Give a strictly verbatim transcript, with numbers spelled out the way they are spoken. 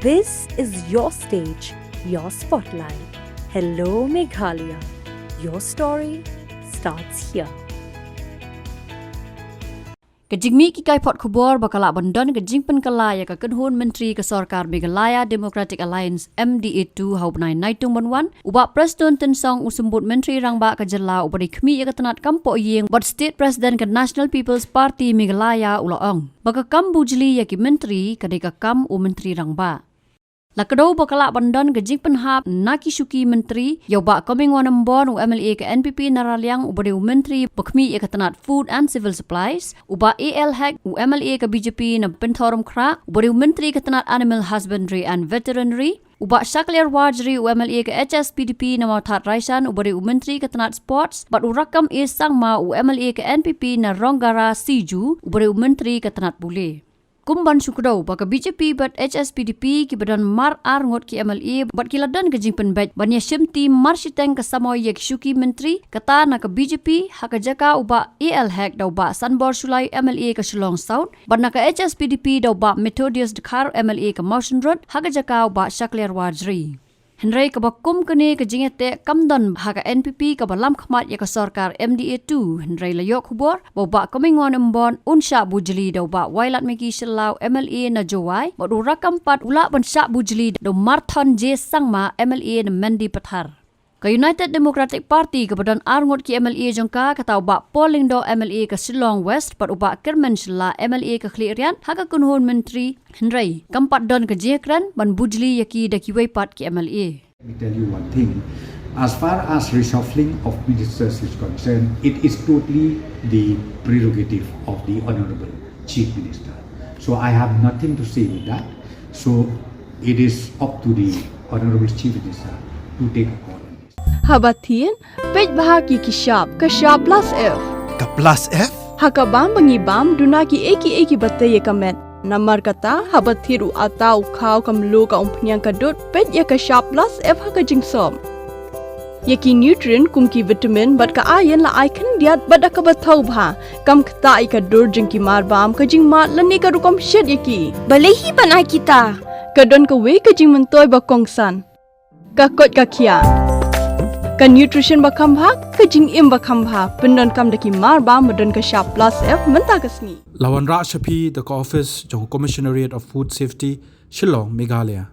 This is your stage, your spotlight. Hello, Meghalaya. Your story starts here. Ka jingmih ki kaiphod khubor ba ka lah ban don ka jingpynkylla ïa ka kynhun myntri ka sorkar Meghalaya Democratic Alliance, M D A two, ha u bnai Naitung ban wan, u Bah Prestone Tynsong, u Symbud Myntri Rangbah ka jylla uba dei khmih ïa ka tnat kam pohïing bad State President ka National People's Party Meghalaya, u la ong ba ka kam bujli ïa ki myntri ka dei ka kam u Myntri Rangbah. La kdew ba ka lah ban don ka jingpynhap na ki shuki myntri ïa u Bah Comingone Ymbon, u M L A ka N P P na Raliang uba dei u myntri ba khmih ïa ka tnat Food and Civil Supplies, u Bah A L Hek, u M L A ka B J P na Pynthorumkhrah uba dei u myntri ka tnat Animal Husbandry and Veterinary, u Bah Shakliar Warjri, u M L A ka H S P D P na Mawthadraishan uba dei u myntri ka tnat Sports, bad u Rakkam A Sangma, u M L A ka N P P na Rongara Siju uba dei u myntri ka tnat Pule. Kum ban shu kdew ba ka B J P bad H S P D P kiba don mar ar ngut ki M L A bad ki la don ka jingpynbeit ban ïa shimti mar shiteng ka samoi ïa ki shuki myntri, kata na ka B J P ha ka jaka u Bah A L Hek da u Bah Sanbor Shullai, M L A ka Shillong South, bad na ka H S P D P da u Bah Methodius Dkhar, M L A ka Mawshynrut, ha ka jaka u Bah Shakliar Warjri. Hynrei kaba kum kane ka jingïateh kam don ha ka N P P kaba lam khmat ïa ka sorkar M D A two, hynrei la ïoh khubor ba u Bah Comingone Ymbon un shah bujli da u Bah Wailadmiki Shylla, M L A na Jowai, bad u Rakkam pat u lah ban shah bujli da u Marthon J Sangma, M L A na Mendipathar. Ka United Democratic Party kaba don ar ngut ki M L A jong ka, kata u Bah Paul Lyngdoh, M L A ka Shillong West, bad u Bah Kyrmen Shylla, M L A ka Khliehriat, ha ka kynhun myntri, hynrei kam pat don ka jingkren ban bujli ïa ki da kiwei pat ki M L A. Let me tell you one thing. As far as reshuffling of ministers is concerned, it is totally the prerogative of the Honorable Chief Minister. So I have nothing to say with that. So it is up to the Honorable Chief Minister to take a call on this. Haba thied, peit bha ki ki shap, ka shap plus F. Ka plus F? Ha ka bam ba ngi bam, duna ki ei ki ei kiba tei ïa ka met. Namar kata, haba thied u atta, u khaw, ka mluh, ka umphniang, ka dud, peit ïa ka shap plus F ha ka jingsop. Ïa ki nutrient kum ki vitamin bad ka iron la ai khyndiat bad da kaba thaw bha. Kam ktah ïa ka dur jong ki marbam, ka jingmad lane ka rukom shet ïa ki. Balei hi ban ai kita? Ka don kawei ka jingmyntoi ba kongsan. Ka koit ka khiah. Ka nutrition ba kham bha, ka jingim ba kham bha. Pyndonkam da ki marbam ba don ka shap plus F mynta ka sngi. La wanrah sha phi da ka office jong Commissionerate of Food Safety, Shillong, Meghalaya.